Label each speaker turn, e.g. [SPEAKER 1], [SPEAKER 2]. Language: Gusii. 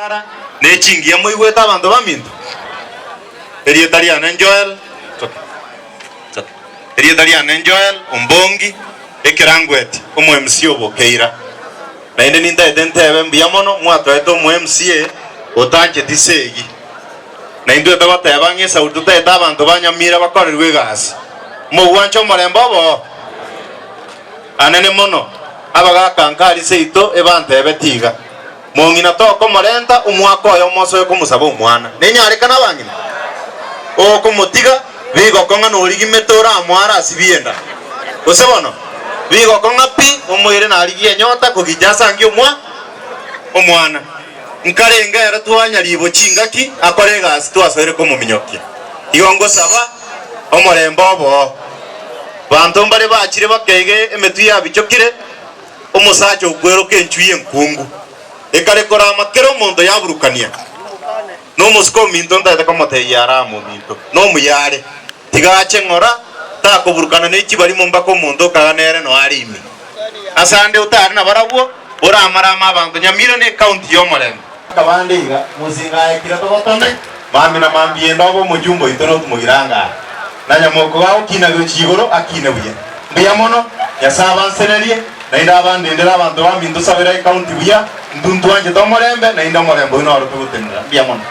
[SPEAKER 1] Chisara ne chingiya moigwete abanto baminto? Erieta riane Joel, Erieta riane Joel Ombongi Ekerangweti, omo MC o Bokeira. Naende nintaete ntebe mbuya mono mwatoete omo MCA otancheti segi. Na intwe togoteba ng'a esauri totaete abanto ba Nyamira bakorerwe egasi. Mogwancha omorembe obo? Anene mono, abagaka nkari seito ebantebeti iga, Mong'ina tokomorenta omwaka oyomo osoe komosaba omwana. Nenyarekane abang'ina? Okomotiga, bigokong'a norigimete oramoare asibie enda. Gose bono, bigokong'a pi, omoire narigie enyota kogicha asangie omwa omwana. Nkarenge ere twanyaribo chingaki akore egasi twasoire komominyokia. Igo ngosaba omorembe oboo. Banto mbare bachire bakeiga emetwe yabichokire, omosacha okweroka enchwi y'enkungu, ekare korama kera omonto yaburukania. Nomosike ominto ntaete komotebia Arama ominto, nomuya are, tiga ache ng'ora, takoburukana ne chibarimo mpaka omonto okaga nere noe are ime. Ase ande otare nabarabwo, oramarame abanto Nyamira ne ecounty y'omorembe. Akabande iga, mosinga aye kira togotome, mambia na mambia ende obe omojumbe oito notumogire anga aa. Na nyamoko gagokina gochia igoro akine buya. Mbuya mono, Nyasae abansenerie, naende abandendere abanto baminto sabera ecounty buya, intwe ntwanchete omorembe, naende omorembe oyio noro togotenenera. Mbuya mono.